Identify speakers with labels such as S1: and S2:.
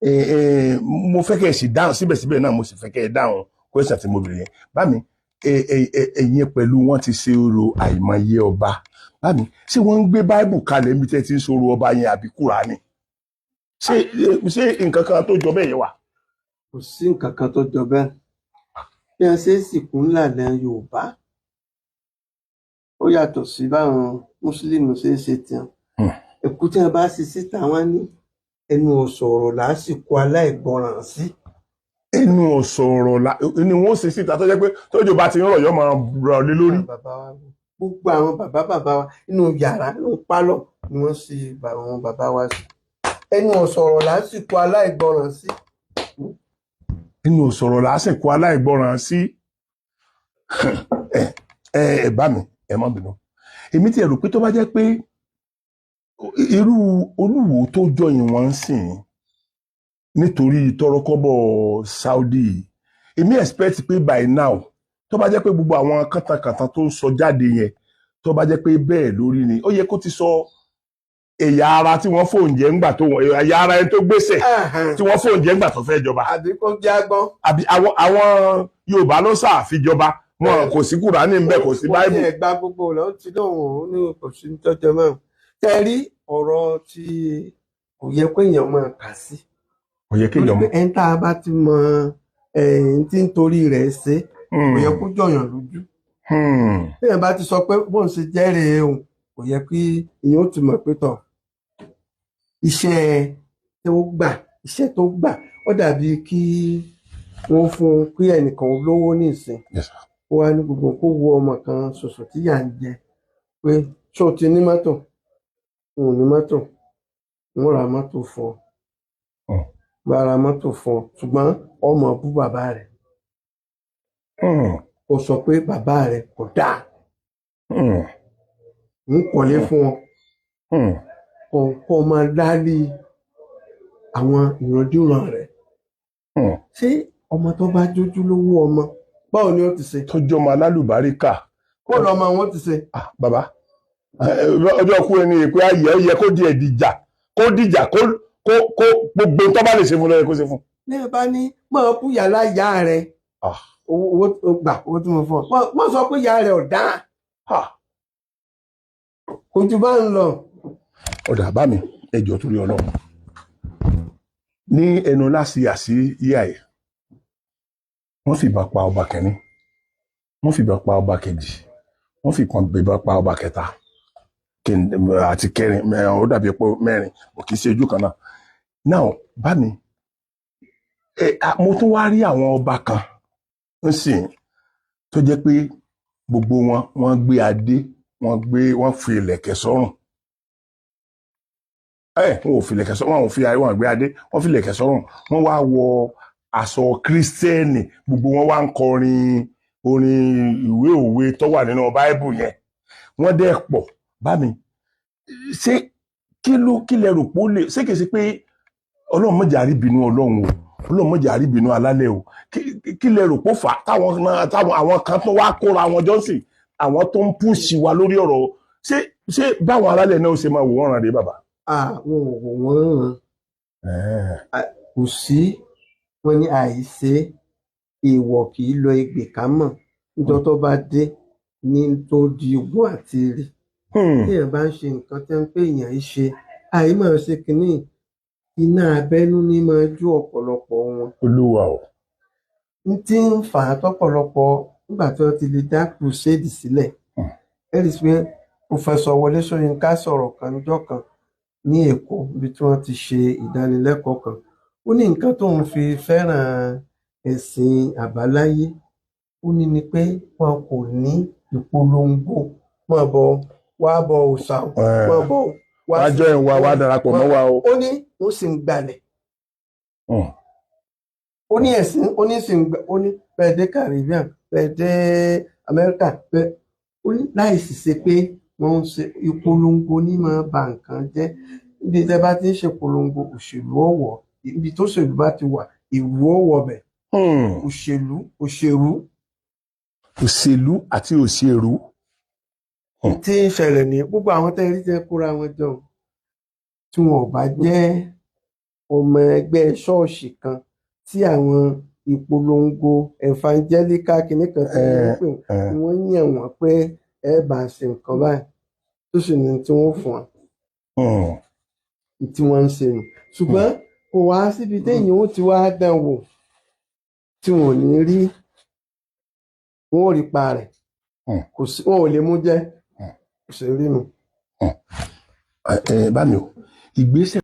S1: Mo fẹ́ kẹ́ ẹ sì dáhùn síbẹ̀síbẹ̀ náà, mo sì fẹ́ kẹ́ ẹ dáhùn question tí mo bèrè yẹn. Bámi, ẹ̀yin pẹ̀lú wọn ti ṣe orò àìmọye ọba. Bámi, ṣé wọ́n ń gbé Báíbù kalẹ̀ níbi tẹ́ ti ń sọ̀rọ̀ ọba yẹn àbí Kùránì? Ṣé nǹkan kan tó jọ bẹ́ẹ̀ yẹn wà?
S2: Kò sí nǹkan kan tó jọ bẹ́ẹ̀. Bí wọ́n ṣe ń sìnkú ńlànà Yorùbá, ó yàtọ̀ sí báwọn Mùsùlùmí ṣe ń ṣe tiwọn. Ẹ̀kú tí wọ́n bá ṣe síta, wọ́n ní ẹnu ọ̀sọ̀rọ̀ lásìkò aláìgbọràn sí.
S1: Ẹnu ọ̀sọ̀rọ̀ ni wọ́n ṣe síta, tó jẹ́ pé tójò bá ti ń rọ̀, yọ́ máa rọ̀ lé lórí.
S2: Àwọn bàbá wa, gbogbo àwọn bàbá bàbá wa, inú yàrá, inú pálọ̀ ni wọ́n ṣe àwọn bàbá wa sí. Ẹnu ọ̀sọ̀rọ̀ lásìkò aláìgbọràn sí.
S1: Ẹnu ọ̀sọ̀rọ̀ lásìkò aláìgbọràn sí. Ẹ ẹ ẹ bá mi, ẹ má bínú, èmi ti rò pé tó bá jẹ́ pé irú Olúwo tó jọyìn wọn ń sìn nítorí tọrọkọ́bọ̀ Saudi, èmi expect pé by now, tó bá jẹ́ pé gbogbo àwọn kàntàkàntàn tó ń sọ jáde yẹn, tó bá jẹ́ pé bẹ́ẹ̀ lórí ni, ó yẹ kó ti sọ ẹ̀yà ara tí wọ́n fóun jẹ́ ńgbà tó ẹ̀yà ara ẹni tó gbèsè tí wọ́n fóun jẹ́ ńgbà tó fẹ́ jọba.
S2: Àbí kó jágbọ́n.
S1: Àbí àwọn Yorùbá ló ṣàfijọba wọn, kò sí Kùránì ńbẹ, kò sí Báíbù.
S2: Wọ́n ti ẹ̀gbá gbogbo rẹ̀, ó ti lóun ò ní kò sí ní tọ́jọ́ mọ́. Tẹ́ rí ọ̀rọ̀ tí kò yẹ kó èèyàn máa kà sí.
S1: Kò yẹ kéèyàn
S2: Torí
S1: mọ̀.
S2: pé ẹni tá a bá ti mọ ẹ̀yìn tí ń torí rẹ̀ ṣe, kò yẹ kó jọyàn lójú. Téèyàn bá ti sọ pé bóun ṣe jẹ́rìí òun, kò yẹ kí èèyàn ó ti mọ̀ pé tọ̀ iṣẹ́ tó gbà, iṣẹ́ tó gbà, ó dàbí kí wọ́n fún un kí ẹnìkan lówó nísìn,
S1: Yes, sir.
S2: ó wá ní gbogbo kó wo ọmọ kan ṣoṣo tí yà ń jẹ pé, ṣó o ti ní mọ́tò? N ò ní mọ́tò. N ó ra mọ́tò fún ọ. Bá ra mọ́tò fún ọ, ṣùgbọ́n ọmọ bú bàbá rẹ̀. Kò sọ pé bàbá rẹ̀ kò dáa. Ń kọ́lé fún ọ, kó máa dálé àwọn ìrandíran rẹ̀. Ṣé ọmọ tó bá jójú lówó ọmọ, báwo ni ó ti ṣe?
S1: Tó jọmọ alálùbáríkà.
S2: Kó lọmọ wọn ti ṣe?
S1: Ah, bàbá, ọjọ́ kú ẹni èpè ayẹ, ó yẹ kó di ẹ̀dìjà, kó dìjà, kó gbogbo tó bá lè ṣe fún lọ́yẹ kó ṣe fún.
S2: Ní ẹ bá ní máa kú yàrá ìyá rẹ̀, owó gbà, owó tí mo fún ọ, má sọ pé ìyá rẹ̀ ò dáa. Kò jù bá ń lọ.
S1: Ọ̀dà bá mi, ẹjọ́ torí Ọlọ́run, ní ẹnu láti àsí yíyá ẹ̀, wọ́n fìbọn pa ọba kẹ́ni, wọ́n fìbọn pa ọba kejì, wọ́n fìbọn pa ọba kẹta àti kẹrin. Ó dàbí pé mẹ́rin kò kì í ṣe ojú kan náà. Now, bá mi, mo tún wá rí àwọn ọba kan ń sìn tó jẹ́ pé gbogbo wọn, wọ́n gbé adé, wọ́n gbé, wọ́n fi ìlẹ̀kẹ̀ sọ́rùn. Wọn ò fi ìlẹ̀kẹ̀ sọ́rùn, wọn ò fi, wọn gbé adé, wọ́n fi ìlẹ̀kẹ̀ sọ́rùn, wọ́n wá wọ aṣọ Kírísítẹ́nì, gbogbo wọn wá ń kọrin orin ìwé òwe tó wà nínú Báíbù yẹn, wọ́n dẹ̀ pọ̀. Bá mi, ṣé kí ló kí lẹ rò pé ó lè ṣé? Kìí ṣe pé Ọlọ́run mọ̀jà rí bínú Ọlọ́run o, Ọlọ́run mọ̀jà rí bínú alálẹ̀ o. Kí lẹ rò pé ó fà á táwọn náà, táwọn àwọn kan tó wá kóra wọn jọ́sìn, àwọn tó ń push wa lórí ọ̀rọ̀, ṣé báwọn alálẹ̀ náà ṣe máa wò wọ́n ràn dé, bàbá?
S2: Àwọn ò wò wọ́n ràn. Kò sí, wọn ní àìṣe èèwọ̀ kì í lọ egbè ká mọ̀ níjọ́ tó bá dé ní tó di ogún àti rí. Téèyàn bá ń ṣe nǹkan tẹ́ ń pé èèyàn ń ṣe àìmọ̀ ṣe kínní, iná abẹ́nú ní máa jó ọ̀pọ̀lọpọ̀ wọn.
S1: Olúwa o.
S2: N tí ń fà á tọ́pọ̀lọpọ̀ nígbà tí wọ́n ti lè dá crusade sílẹ̀, ẹ rí i pé Professor Wọlé Ṣóyínká sọ̀rọ̀ kan níjọ́ kan ní Èkó, níbi tí wọ́n ti ṣe ìdánilẹ́kọ̀ọ́ kan. Ó ní nǹkan tóun fi fẹ́ràn ẹ̀sìn àbáláyé, ó ní ni pé wọn kò ní ìpolongo máa bọ wá bọ òòṣà o, máa bọ
S1: wá join wa, wá darapọ̀ mọ́ wa o.
S2: Ó ní ó sì ń gbalẹ̀. Ó ní ẹ̀sìn, ó ní sì ń gbà, ó ní bẹ́ẹ̀ dé Caribbean, bẹ́ẹ̀ dé Amẹ́ríkà, bẹ́ẹ̀ ó ní láì sì ṣe pé wọ́n ń ṣe ìpolongo ní máa ba nǹkan jẹ́. Níbi tẹ́ bá ti ń ṣe polongo, òṣèlú ọ̀wọ̀, ibi tó ṣèlú bá ti wà, ìwú ọ̀wọ̀ bẹ̀. Òṣèlú, òṣèlú.
S1: Òṣèlú àti òṣèrú.
S2: Tí ń ṣẹlẹ̀ ní gbogbo àwọn tẹ́ rí tẹ́ kóra wọn jọ, tí wọn ò bá jẹ́ ọmọ ẹgbẹ́ ṣọ́ọ̀ṣì kan tí àwọn ìpolongo evangelical kìnnì kan tí wọ́n pè wọ́n, wọ́n yàn wọ́n pé ẹ bá ṣe nǹkan báyìí, tó sì ní tí wọ́n fún wọn tí wọ́n ń ṣe nù. Ṣùgbọ́n kò wá síbi téèyàn ó ti wá dán wò tí wọn ò ní rí, wọn ò rí pa rẹ̀. Kò sí, wọn ò lè mú jẹ. Kò sí rí nu.
S1: Ẹ bá mi o, ìgbésẹ̀.